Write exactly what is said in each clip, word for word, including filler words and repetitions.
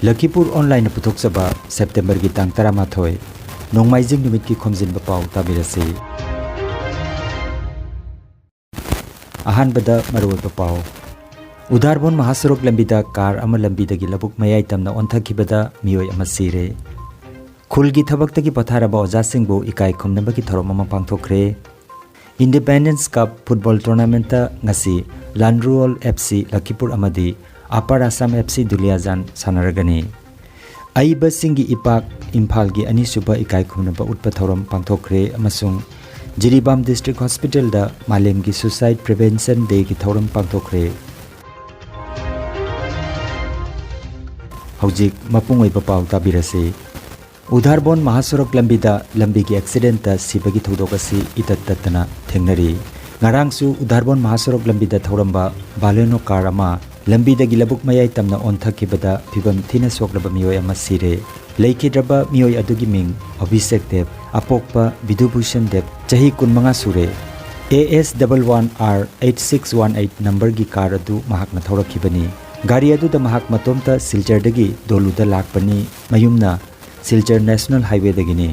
ꯂꯈꯤꯄꯨꯔ ꯑꯣꯟꯂꯥꯏꯟꯅ ꯄꯨꯊꯣꯛꯆꯕ ꯁꯦꯞꯇꯦꯝꯕꯔꯒꯤ ꯇꯥꯡ ꯇꯔꯥꯃꯥꯊꯣꯏ, ꯅꯣꯡꯃꯥꯏꯖꯤꯡ ꯅꯨꯃꯤꯠꯀꯤ ꯈꯣꯝꯖꯤꯟꯕ ꯄꯥꯎ ꯇꯥꯕꯤꯔꯁꯤ꯫ ꯑꯍꯥꯟꯕꯗ ꯃꯔꯨꯑꯣꯏꯕ ꯄꯥꯎ꯫ ꯎꯗꯥꯔꯕꯣꯟ ꯃꯍꯥꯁꯣꯔꯣꯛ ꯂꯝꯕꯤꯗ ꯀꯥꯔ ꯑꯃ ꯂꯝꯕꯤꯗꯒꯤ ꯂꯧꯕꯨꯛ ꯃꯌꯥꯏ ꯇꯝꯅ ꯑꯣꯟꯊꯈꯤꯕꯗ ꯃꯤꯑꯣꯏ ꯑꯃ ꯁꯤꯔꯦ꯫ ꯈꯨꯜꯒꯤ ꯊꯕꯛꯇꯒꯤ ꯄꯣꯊꯥꯔꯕ ꯑꯣꯖꯥꯁꯤꯡꯕꯨ ꯏꯀꯥꯏ ꯈꯨꯝꯅꯕꯒꯤ ꯊꯧꯔꯝ ꯑꯃ ꯄꯥꯡꯊꯣꯛꯈ꯭ꯔꯦ꯫ ꯏꯟꯗꯤꯄꯦꯟꯗꯦꯟꯁ ꯀꯞ ꯐꯨꯠꯕꯣꯜ ꯇꯣꯔꯅꯥꯃꯦꯟꯠꯇ ꯉꯁꯤ ꯂꯥꯟꯔꯨꯑꯣꯜ ꯑꯦꯐ ꯁꯤ ꯂꯈꯤꯄꯨꯔ ꯑꯃꯗꯤ ꯑꯄꯔ ꯑꯁꯥꯝ ꯑꯦꯐ ꯁꯤ ꯗꯨꯂꯤꯌꯥꯖꯥꯟ ꯁꯥꯟꯅꯔꯒꯅꯤ꯫ ꯑꯏꯕꯁꯤꯡꯒꯤ ꯏꯄꯥꯛ ꯏꯝꯐꯥꯜꯒꯤ ꯑꯅꯤꯁꯨꯕ ꯏꯀꯥꯏ ꯈꯨꯝꯅꯕ ꯎꯠꯄ ꯊꯧꯔꯝ ꯄꯥꯡꯊꯣꯛꯈ꯭ꯔꯦ ꯑꯃꯁꯨꯡ ꯖꯤꯔꯤꯕꯥꯝ ꯗꯤꯁꯇ꯭ꯔꯤꯛ ꯍꯣꯁꯄꯤꯇꯥꯜꯗ ꯃꯥꯂꯦꯝꯒꯤ ꯁꯨꯁꯥꯏꯗ ꯄ꯭ꯔꯤꯚꯦꯟꯁꯟ ꯗꯦꯒꯤ ꯊꯧꯔꯝ ꯄꯥꯡꯊꯣꯛꯈ꯭ꯔꯦ꯫ ꯍꯧꯖꯤꯛ ꯃꯄꯨꯡ ꯑꯣꯏꯕ ꯄꯥꯎ ꯇꯥꯕꯤꯔꯁꯤ꯫ ꯎꯗꯥꯔꯕꯣꯟ ꯃꯍꯥꯁꯣꯔꯣꯛ ꯂꯝꯕꯤꯗ ꯂꯝꯕꯤꯒꯤ ꯑꯦꯛꯁꯤꯗꯦꯟꯠꯇ ꯁꯤꯕꯒꯤ ꯊꯧꯗꯣꯛ ꯑꯁꯤ ꯏꯇꯠ ꯇꯠꯇꯅ ꯊꯦꯡꯅꯔꯤ꯫ ꯉꯔꯥꯡꯁꯨ ꯎꯗꯥꯔꯕꯣꯟ ꯃꯍꯥꯁꯣꯔꯣꯛ ꯂꯝꯕꯤꯗ ꯊꯧꯔꯝꯕ ꯕꯥꯂꯦꯅꯣ ꯀꯥꯔ ꯑꯃ ꯂꯝꯕꯤꯗꯒꯤ ꯂꯧꯕꯨꯛ ꯃꯌꯥꯏ ꯇꯝꯅ ꯑꯣꯟꯊꯈꯤꯕꯗ ꯐꯤꯕꯝ ꯊꯤꯅ ꯁꯣꯛꯂꯕ ꯃꯤꯑꯣꯏ ꯑꯃ ꯁꯤꯔꯦ꯫ ꯂꯩꯈꯤꯗ꯭ꯔꯕ ꯃꯤꯑꯣꯏ ꯑꯗꯨꯒꯤ ꯃꯤꯡ ꯑꯚꯤꯁꯦꯛ ꯗꯦꯕ, ꯑꯄꯣꯛꯄ ꯕꯤꯗꯨꯚꯨꯁꯟ ꯗꯦꯕ, ꯆꯍꯤ ꯀꯨꯟꯃꯉꯥ ꯁꯨꯔꯦ꯫ A S double one R eight six one eight ꯅꯝꯕꯔꯒꯤ ꯀꯥꯔ ꯑꯗꯨ ꯃꯍꯥꯛꯅ ꯊꯧꯔꯛꯈꯤꯕꯅꯤ꯫ ꯒꯥꯔꯤ ꯑꯗꯨꯗ ꯃꯍꯥꯛ ꯃꯇꯣꯝꯇ ꯁꯤꯜꯆꯔꯗꯒꯤ ꯗꯣꯂꯨꯗ ꯂꯥꯛꯄꯅꯤ꯫ ꯃꯌꯨꯝꯅ ꯁꯤꯜꯆꯔ ꯅꯦꯁꯅꯦꯜ ꯍꯥꯏꯋꯦꯗꯒꯤꯅꯤ꯫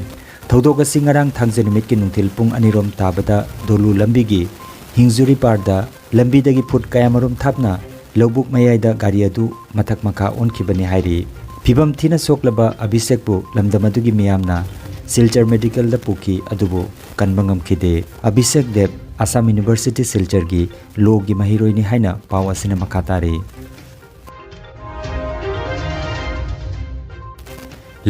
ꯊꯧꯗꯣꯛ ꯑꯁꯤ ꯉꯔꯥꯡ ꯊꯥꯡꯖ ꯅꯨꯃꯤꯠꯀꯤ ꯅꯨꯡꯊꯤꯜ ꯄꯨꯡ ꯑꯅꯤꯔꯣꯝ ꯇꯥꯕꯗ ꯗꯣꯂꯨ ꯂꯝꯕꯤꯒꯤ ꯍꯤꯡꯖꯨꯔꯤꯄꯥꯔꯗ ꯂꯝꯕꯤꯗꯒꯤ ꯐꯨꯠ ꯀꯌꯥꯃꯔꯨꯝ ꯊꯥꯞꯅ ꯂꯧꯕꯨꯛ ꯃꯌꯥꯏꯗ ꯒꯥꯔꯤ ꯑꯗꯨ ꯃꯊꯛ ꯃꯈꯥ ꯑꯣꯟꯈꯤꯕꯅꯤ ꯍꯥꯏꯔꯤ꯫ ꯐꯤꯕꯝ ꯊꯤꯅ ꯁꯣꯛꯂꯕ ꯑꯚꯤꯁꯦꯛꯄꯨ ꯂꯝꯗꯝ ꯑꯗꯨꯒꯤ ꯃꯤꯌꯥꯝꯅ ꯁꯤꯜꯆꯔ ꯃꯦꯗꯤꯀꯦꯜꯗ ꯄꯨꯈꯤ, ꯑꯗꯨꯕꯨ ꯀꯟꯕ ꯉꯝꯈꯤꯗꯦ꯫ ꯑꯚꯤꯁꯦꯛ ꯗꯦꯕ ꯑꯁꯥꯝ ꯌꯨꯅꯤꯚꯔꯁꯤꯇꯤ ꯁꯤꯜꯆꯔꯒꯤ ꯂꯣꯒꯤ ꯃꯍꯩꯔꯣꯏꯅꯤ ꯍꯥꯏꯅ ꯄꯥꯎ ꯑꯁꯤꯅ ꯃꯈꯥ ꯇꯥꯔꯤ꯫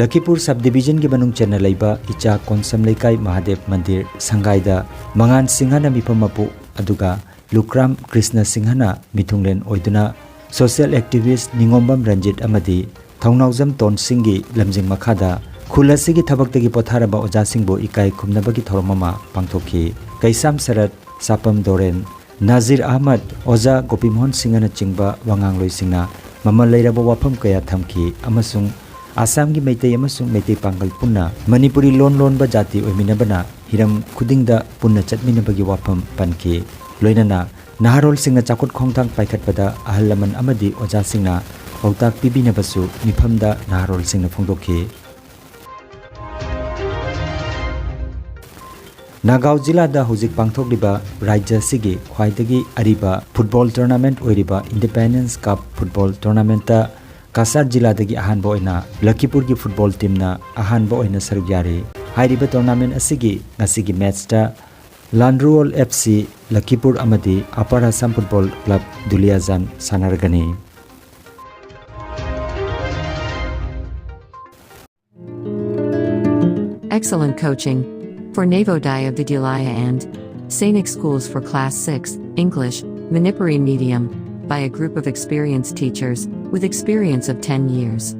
ꯂꯈꯤꯄꯨꯔ ꯁꯕ ꯗꯤꯕꯤꯖꯟꯒꯤ ꯃꯅꯨꯡ ꯆꯟꯅ ꯂꯩꯕ ꯏꯆꯥ ꯀꯣꯟꯁꯝ ꯂꯩꯀꯥꯏ ꯃꯍꯥꯗꯦꯕ ꯃꯟꯗꯤꯔ ꯁꯪꯒꯥꯏꯗ ꯃꯉꯥꯟ ꯁꯤꯡꯍꯅ ꯃꯤꯐꯝ ꯃꯄꯨ, ꯑꯗꯨꯒ ꯂꯨꯀ꯭ꯔꯥꯝ ꯀ꯭ꯔꯤꯁꯅ ꯁꯤꯡꯍꯅ ꯃꯤꯊꯨꯡꯂꯦꯟ ꯑꯣꯏꯗꯨꯅ ꯁꯣꯁꯤꯌꯦꯜ ꯑꯦꯛꯇꯤꯚꯤꯁ꯭ꯠ ꯅꯤꯉꯣꯝꯕꯝ ꯔꯟꯖꯤꯠ ꯑꯃꯗꯤ ꯊꯧꯅꯥꯎꯖꯝ ꯇꯣꯟꯁꯤꯡꯒꯤ ꯂꯝꯖꯤꯡ ꯃꯈꯥꯗ ꯈꯨꯜ ꯑꯁꯤꯒꯤ ꯊꯕꯛꯇꯒꯤ ꯄꯣꯊꯥꯔꯕ ꯑꯣꯖꯥꯁꯤꯡꯕꯨ ꯏꯀꯥꯏ ꯈꯨꯝꯅꯕꯒꯤ ꯊꯧꯔꯝ ꯑꯃ ꯄꯥꯡꯊꯣꯛꯈꯤ꯫ ꯀꯩꯁꯥꯝ ꯁꯔꯠ, ꯁꯥꯄꯝ ꯗꯣꯔꯦꯟ, ꯅꯥꯖꯤꯔ ꯑꯍꯃꯗ, ꯑꯣꯖꯥ ꯒꯣꯄꯤꯃꯣꯍꯟ ꯁꯤꯡꯍꯅꯆꯤꯡꯕ ꯋꯥꯉꯥꯡꯂꯣꯏꯁꯤꯡꯅ ꯃꯃꯜ ꯂꯩꯔꯕ ꯋꯥꯐꯝ ꯀꯌꯥ ꯊꯝꯈꯤ ꯑꯃꯁꯨꯡ ꯑꯁꯥꯝꯒꯤ ꯃꯩꯇꯩ ꯑꯃꯁꯨꯡ ꯃꯩꯇꯩ ꯄꯥꯡꯒꯜ ꯄꯨꯟꯅ ꯃꯅꯤꯄꯨꯔꯤ ꯂꯣꯟ ꯂꯣꯟꯕ ꯖꯥꯇꯤ ꯑꯣꯏꯃꯤꯟꯅꯕꯅ ꯍꯤꯔꯝ ꯈꯨꯗꯤꯡꯗ ꯄꯨꯟꯅ ꯆꯠꯃꯤꯟꯅꯕꯒꯤ ꯋꯥꯐꯝ ꯄꯟꯈꯤ꯫ ꯂꯣꯏꯅꯅ ꯅꯍꯥꯔꯣꯜꯁꯤꯡꯅ ꯆꯥꯎꯈꯠ ꯈꯣꯡꯊꯥꯡ ꯄꯥꯏꯈꯠꯄꯗ ꯑꯍꯜ ꯂꯃꯟ ꯑꯃꯗꯤ ꯑꯣꯖꯥꯁꯤꯡꯅ ꯄꯥꯎꯇꯥꯛ ꯄꯤꯕꯤꯅꯕꯁꯨ ꯃꯤꯐꯝꯗ ꯅꯍꯥꯔꯣꯜꯁꯤꯡꯅ ꯐꯣꯡꯗꯣꯛꯈꯤ꯫ ꯅꯥꯒꯥꯎ ꯖꯤꯂꯥꯗ ꯍꯧꯖꯤꯛ ꯄꯥꯡꯊꯣꯛꯂꯤꯕ ꯔꯥꯖ꯭ꯌ ꯑꯁꯤꯒꯤ ꯈ꯭ꯋꯥꯏꯗꯒꯤ ꯑꯔꯤꯕ ꯐꯨꯠꯕꯣꯜ ꯇꯣꯔꯅꯥꯃꯦꯟꯠ ꯑꯣꯏꯔꯤꯕ ꯏꯟꯗꯤꯄꯦꯟꯗꯦꯟꯁ ꯀꯞ ꯐꯨꯠꯕꯣꯜ ꯇꯣꯔꯅꯥꯃꯦꯟꯠꯇ ꯀꯥꯁꯥꯔ ꯖꯤꯂꯥꯗꯒꯤ ꯑꯍꯥꯟꯕ ꯑꯣꯏꯅ ꯂꯈꯤꯄꯨꯔꯒꯤ ꯐꯨꯠꯕꯣꯜ ꯇꯤꯝꯅ ꯑꯍꯥꯟꯕ ꯑꯣꯏꯅ ꯁꯔꯨꯛ ꯌꯥꯔꯤ꯫ ꯍꯥꯏꯔꯤꯕ ꯇꯣꯔꯅꯥꯃꯦꯟꯠ ꯑꯁꯤꯒꯤ ꯉꯁꯤꯒꯤ ꯃꯦꯠꯆꯇ ꯂꯥꯟꯗ꯭ꯔꯨꯋꯣꯜ ꯑꯦꯐ ꯁꯤ ꯂꯈꯤꯄꯨꯔ ꯑꯃꯗꯤ ꯑꯄꯔ ꯑꯁꯥꯝ ꯐꯨꯠꯕꯣꯜ ꯀ꯭ꯂꯕ ꯗꯨꯂꯤꯌꯥꯖꯥꯟ ꯁꯥꯟꯅꯔꯒꯅꯤ꯫ Excellent coaching for Navodaya Vidyalaya and Sainik schools for class six, English, Manipuri medium, by a group of experienced teachers with experience of ten years.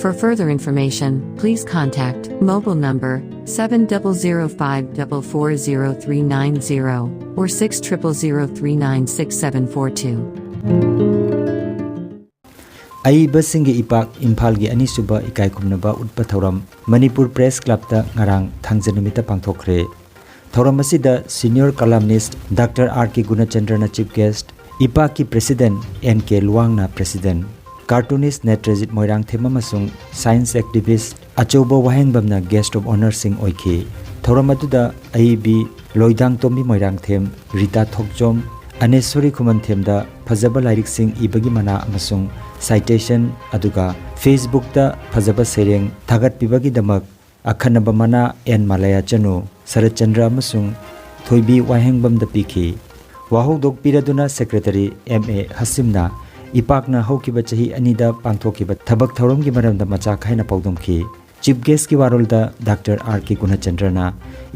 For further information, please contact mobile number seven double zero five double four zero three nine zero or six triple zero three nine six seven four two. ꯑꯏꯕꯁꯤꯡꯒꯤ ꯏꯄꯥꯛ ꯏꯝꯐꯥꯜꯒꯤ ꯑꯅꯤꯁꯨꯕ ꯏꯀꯥꯏ ꯈꯨꯝꯅꯕ ꯎꯠꯄ ꯊꯧꯔꯝ Manipur press ꯀ꯭ꯂꯕꯇ ꯉꯔꯥꯡ ꯊꯥꯡꯖ ꯅꯨꯃꯤꯠꯇ ꯄꯥꯡꯊꯣꯛꯈ꯭ꯔꯦ꯫ ꯊꯧꯔꯝ ꯑꯁꯤꯗ senior columnist doctor R K ꯒꯨꯅꯆꯟꯗ꯭ꯔꯅ ꯆꯤꯐ ꯒꯦꯁ꯭ꯠ, ꯏꯄꯥꯛꯀꯤ ꯄ꯭ꯔꯦꯁꯤꯗꯦꯟꯠ ꯑꯦꯟ ꯀꯦ ꯂꯨꯋꯥꯡꯅ ꯄ꯭ꯔꯦꯁꯤꯗꯦꯟꯠ, ꯀꯥꯔꯇꯨꯅꯤꯁ꯭ꯠ ꯅꯦꯇ꯭ꯔꯖꯤꯠ ꯃꯣꯏꯔꯥꯡꯊꯦꯝ ꯑꯃꯁꯨꯡ ꯁꯥꯏꯟꯁ ꯑꯦꯛꯇꯤꯚꯤꯁ꯭ꯠ ꯑꯆꯧꯕ ꯋꯥꯍꯦꯡꯕꯝꯅ ꯒꯦꯁ꯭ꯠ ꯑꯣꯐ ꯑꯣꯅꯔꯁꯤꯡ ꯑꯣꯏꯈꯤ꯫ ꯊꯧꯔꯝ ꯑꯗꯨꯗ ꯑꯏꯕꯤ ꯂꯣꯏꯗꯥꯡꯇꯣꯝꯕꯤ ꯃꯣꯏꯔꯥꯡꯊꯦꯝ, ꯔꯤꯇꯥ ꯊꯣꯛꯆꯣꯝ, ꯑꯅꯦꯁꯣꯔꯤ ꯈꯨꯃꯟꯊꯦꯝꯗ ꯐꯖꯕ ꯂꯥꯏꯔꯤꯛꯁꯤꯡ ꯏꯕꯒꯤ ꯃꯅꯥ ꯑꯃꯁꯨꯡ ꯁꯥꯏꯇꯦꯁꯟ, ꯑꯗꯨꯒ ꯐꯦꯁꯕꯨꯛꯇ ꯐꯖꯕ ꯁꯩꯔꯦꯡ ꯊꯥꯒꯠꯄꯤꯕꯒꯤꯗꯃꯛ ꯑꯈꯟꯅꯕ ꯃꯅꯥ ꯑꯦꯟ ꯃꯥꯂꯌꯥꯆꯅꯨ, ꯁꯔꯠꯆꯟꯗ꯭ꯔ ꯑꯃꯁꯨꯡ ꯊꯣꯏꯕꯤ ꯋꯥꯍꯦꯡꯕꯝꯗ ꯄꯤꯈꯤ꯫ ꯋꯥꯍꯧꯗꯣꯛ ꯄꯤꯔꯗꯨꯅ ꯁꯦꯀ꯭ꯔꯦꯇꯔꯤ ꯑꯦꯝ ꯑꯦ ꯍꯁꯤꯝꯅ ꯏꯄꯥꯛꯅ ꯍꯧꯈꯤꯕ ꯆꯍꯤ ꯑꯅꯤꯗ ꯄꯥꯡꯊꯣꯛꯈꯤꯕ ꯊꯕꯛ ꯊꯧꯔꯝꯒꯤ ꯃꯔꯝꯗ ꯃꯆꯥ ꯈꯥꯏꯅ ꯄꯥꯎꯗꯝꯈꯤ꯫ Chief ꯒꯦꯁ꯭ꯠꯀꯤ ꯋꯥꯔꯣꯜꯗ doctor R K ꯒꯨꯅꯆꯟꯗ꯭ꯔꯅ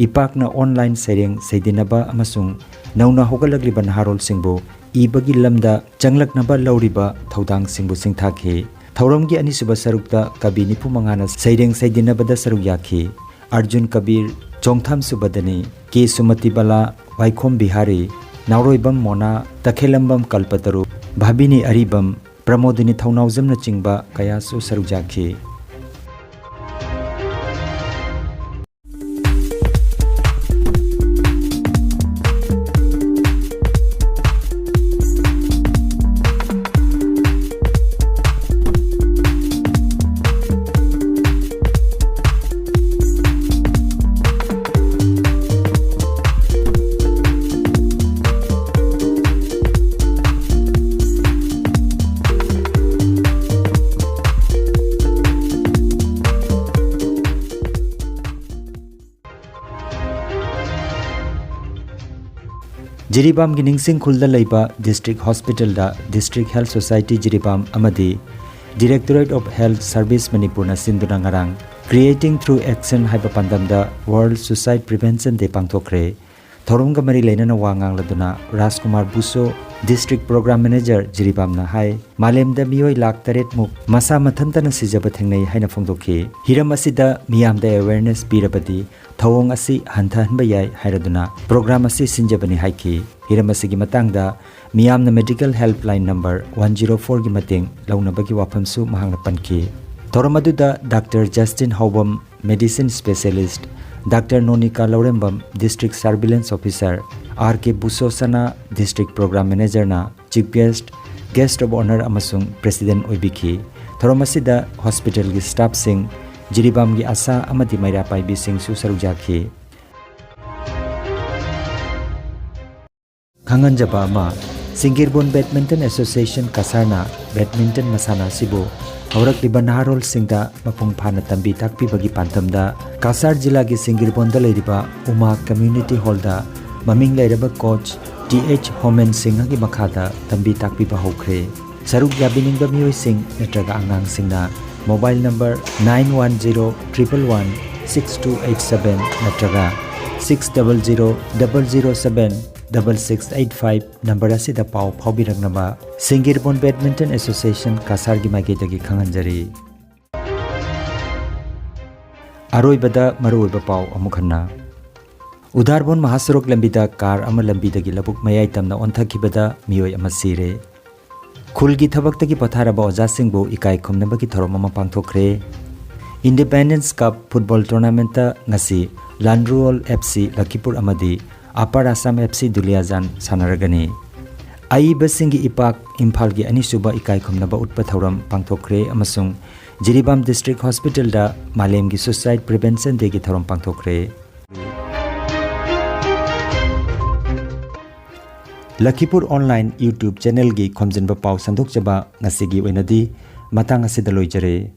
ꯏꯄꯥꯛꯅ online ꯁꯩꯔꯦꯡ ꯁꯩꯗꯤꯟꯅꯕ ꯑꯃꯁꯨꯡ ꯅꯧꯅ ꯍꯧꯒꯠꯂꯛꯂꯤꯕ ꯅꯍꯥꯔꯣꯜꯁꯤꯡꯕꯨ ꯏꯕꯒꯤ ꯂꯝꯗ ꯆꯪꯂꯛꯅꯕ ꯂꯧꯔꯤꯕ ꯊꯧꯗꯥꯡꯁꯤꯡꯕꯨ ꯁꯤꯡꯊꯥꯈꯤ꯫ ꯊꯧꯔꯝꯒꯤ ꯑꯅꯤꯁꯨꯕ ꯁꯔꯨꯛꯇ ꯀꯕꯤ ꯅꯤꯐꯨ ꯃꯉꯥꯅ ꯁꯩꯔꯦꯡ ꯁꯩꯗꯤꯟꯅꯕꯗ ꯁꯔꯨꯛ ꯌꯥꯈꯤ꯫ ꯑꯔꯖꯨꯟ ꯀꯕꯤꯔ, ꯆꯣꯡꯊꯥꯝ ꯁꯨꯕꯗꯅꯤ, ꯀꯦ ꯁꯨꯃꯇꯤꯕꯥꯂꯥ, ꯋꯥꯏꯈꯣꯝ ꯕꯤꯍꯥꯔꯤ, ꯅꯥꯎꯔꯣꯏꯕꯝ ꯃꯣꯅꯥ, ꯇꯈꯦꯂꯝꯕꯝ ꯀꯜꯄꯇꯔꯨ, ꯚꯥꯕꯤꯅꯤ ꯑꯔꯤꯕꯝ, ꯄ꯭ꯔꯃꯣꯗꯤꯅꯤ ꯊꯧꯅꯥꯎꯖꯝꯅꯆꯤꯡꯕ ꯀꯌꯥꯁꯨ ꯁꯔꯨꯛ ꯌꯥꯈꯤ꯫ ꯖꯤꯔꯤꯕꯥꯝꯒꯤ ꯅꯤꯡꯁꯤꯡ ꯈꯨꯜꯗ ꯂꯩꯕ District Hospitalꯗ District Health Society Jiribam ꯑꯃꯗꯤ Directorate of Health Service ꯃꯅꯤꯄꯨꯔꯅ ꯁꯤꯟꯗꯨꯅ ꯉꯔꯥꯡ Creating Through Action ꯍꯥꯏꯕ ꯄꯥꯟꯗꯝꯗ World Suicide Prevention Day ꯄꯥꯡꯊꯣꯛꯈ꯭ꯔꯦ꯫ ꯊꯧꯔꯝꯒ ꯃꯔꯤ ꯂꯩꯅꯅ ꯋꯥ ꯉꯥꯡꯂꯗꯨꯅ ꯔꯥꯖꯀꯨꯃꯥꯔ ꯕꯨꯁꯣ, District Program Manager ꯖꯤꯔꯤꯕꯥꯝꯅ ꯍꯥꯏ, ꯃꯥꯂꯦꯝꯗ ꯃꯤꯑꯣꯏ ꯂꯥꯈ ꯇꯔꯦꯠ ꯃꯨꯛ ꯃꯁꯥ ꯃꯊꯟꯇꯅ ꯁꯤꯖꯕ ꯊꯦꯡꯅꯩ ꯍꯥꯏꯅ ꯐꯣꯡꯗꯣꯛꯈꯤ꯫ ꯍꯤꯔꯝ ꯑꯁꯤꯗ ꯃꯤꯌꯥꯝꯗ awareness ꯄꯤꯔꯕꯗꯤ ꯊꯧꯑꯣꯡ ꯑꯁꯤ ꯍꯟꯊꯍꯟꯕ ꯌꯥꯏ ꯍꯥꯏꯔꯗꯨꯅ program ꯑꯁꯤ ꯁꯤꯟꯖꯕꯅꯤ ꯍꯥꯏꯈꯤ꯫ ꯍꯤꯔꯝ ꯑꯁꯤꯒꯤ ꯃꯇꯥꯡꯗ ꯃꯤꯌꯥꯝꯅ medical helpline number one zero fourꯒꯤ ꯃꯇꯦꯡ ꯂꯧꯅꯕꯒꯤ ꯋꯥꯐꯝꯁꯨ ꯃꯍꯥꯛꯅ ꯄꯟꯈꯤ꯫ ꯊꯧꯔꯝ ꯑꯗꯨꯗ Doctor Justin ꯍꯥꯎꯕꯝ, Medicine Specialist, Doctor Nonika Laurembam, District Surveillance Officer, R K ꯕꯨꯁꯣꯁꯅꯥ, District Program Managerꯅ Chief Guest, Guest of Honour ꯑꯃꯁꯨꯡ President ꯑꯣꯏꯕꯤꯈꯤ꯫ ꯊꯧꯔꯝ ꯑꯁꯤꯗ hospitalꯒꯤ staffꯁꯤꯡ, ꯖꯤꯔꯤꯕꯥꯝꯒꯤ ꯑꯁꯥ ꯑꯃꯗꯤ ꯃꯩꯔꯥ ꯄꯥꯏꯕꯤꯁꯤꯡꯁꯨ ꯁꯔꯨꯛ ꯌꯥꯈꯤ꯫ ꯈꯪꯍꯟꯖꯕ ꯑꯃ, ꯁꯤꯡꯒꯤꯔꯕꯣꯟ Badminton Association ꯀꯁꯥꯔꯅ badminton ꯃꯁꯥꯟꯅ ꯑꯁꯤꯕꯨ ꯍꯧꯔꯛꯂꯤꯕ ꯅꯍꯥꯔꯣꯜꯁꯤꯡꯗ ꯃꯄꯨꯡ ꯐꯥꯅ ꯇꯝꯕꯤ ꯇꯥꯛꯄꯤꯕꯒꯤ ꯄꯥꯟꯗꯝꯗ ꯀꯁꯥꯔ ꯖꯤꯂꯥꯒꯤ ꯁꯤꯡꯒꯤꯔꯕꯣꯟꯗ ꯂꯩꯔꯤꯕ ꯎꯃꯥ Community Hallꯗ ꯃꯃꯤꯡ ꯂꯩꯔꯕ coach ꯇꯤ ꯑꯩꯆ ꯍꯣꯃꯦꯟ ꯁꯤꯡꯍꯒꯤ ꯃꯈꯥꯗ ꯇꯝꯕꯤ ꯇꯥꯛꯄꯤꯕ ꯍꯧꯈ꯭ꯔꯦ꯫ ꯁꯔꯨꯛ ꯌꯥꯕꯤꯅꯤꯡꯕ ꯃꯤꯑꯣꯏꯁꯤꯡ ꯅꯠꯇ꯭ꯔꯒ ꯑꯉꯥꯡꯁꯤꯡꯅ mobile number nine one zero triple one six two eight seven ꯅꯠꯇ꯭ꯔꯒ six double zero double zero seven double six eight five number ꯑꯁꯤꯗ ꯄꯥꯎ ꯐꯥꯎꯕꯤꯔꯛꯅꯕ ꯁꯤꯡꯒꯤꯔꯕꯣꯟ Badminton Association ꯀꯁꯥꯔꯒꯤ ꯃꯥꯏꯀꯩꯗꯒꯤ ꯈꯪꯍꯟꯖꯔꯤ꯫ ꯑꯔꯣꯏꯕꯗ ꯃꯔꯨꯑꯣꯏꯕ ꯄꯥꯎ ꯑꯃꯨꯛ ꯍꯟꯅ꯫ ꯎꯗꯥꯔꯕꯣꯟ ꯃꯍꯥꯁꯣꯔꯣꯛ ꯂꯝꯕꯤꯗ car ꯑꯃ ꯂꯝꯕꯤꯗꯒꯤ ꯂꯧꯕꯨꯛ ꯃꯌꯥꯏ ꯇꯝꯅ ꯑꯣꯟꯊꯈꯤꯕꯗ ꯃꯤꯑꯣꯏ ꯑꯃ ꯁꯤꯔꯦ꯫ ꯈꯨꯜꯒꯤ ꯊꯕꯛꯇꯒꯤ ꯄꯣꯊꯥꯔꯕ ꯑꯣꯖꯥꯁꯤꯡꯕꯨ ꯏꯀꯥꯏ ꯈꯨꯝꯅꯕꯒꯤ ꯊꯧꯔꯝ ꯑꯃ ꯄꯥꯡꯊꯣꯛꯈ꯭ꯔꯦ꯫ Independence Cup football tournamentꯇ ꯉꯁꯤ ꯂꯥꯟꯔꯨꯑꯣꯜ F C ꯂꯈꯤꯄꯨꯔ ꯑꯃꯗꯤ Upper Assam F C ꯗꯨꯂꯤꯌꯥꯖꯥꯟ ꯁꯥꯟꯅꯔꯒꯅꯤ꯫ ꯑꯏꯕꯁꯤꯡꯒꯤ ꯏꯄꯥꯛ ꯏꯝꯐꯥꯜꯒꯤ ꯑꯅꯤꯁꯨꯕ ꯏꯀꯥꯏ ꯈꯨꯝꯅꯕ ꯎꯠꯄ ꯊꯧꯔꯝ ꯄꯥꯡꯊꯣꯛꯈ꯭ꯔꯦ ꯑꯃꯁꯨꯡ ꯖꯤꯔꯤꯕꯥꯝ District Hospitalꯗ ꯃꯥꯂꯦꯝꯒꯤ Suicide Prevention Dayꯒꯤ ꯊꯧꯔꯝ ꯄꯥꯡꯊꯣꯛꯈ꯭ꯔꯦ꯫ ꯂꯈꯤꯄꯨꯔ Online YouTube channelꯒꯤ ꯈꯣꯝꯖꯤꯟꯕ ꯄꯥꯎ ꯁꯟꯗꯣꯛꯆꯕ ꯉꯁꯤꯒꯤ ꯑꯣꯏꯅꯗꯤ ꯃꯇꯥꯡ ꯑꯁꯤꯗ ꯂꯣꯏꯖꯔꯦ꯫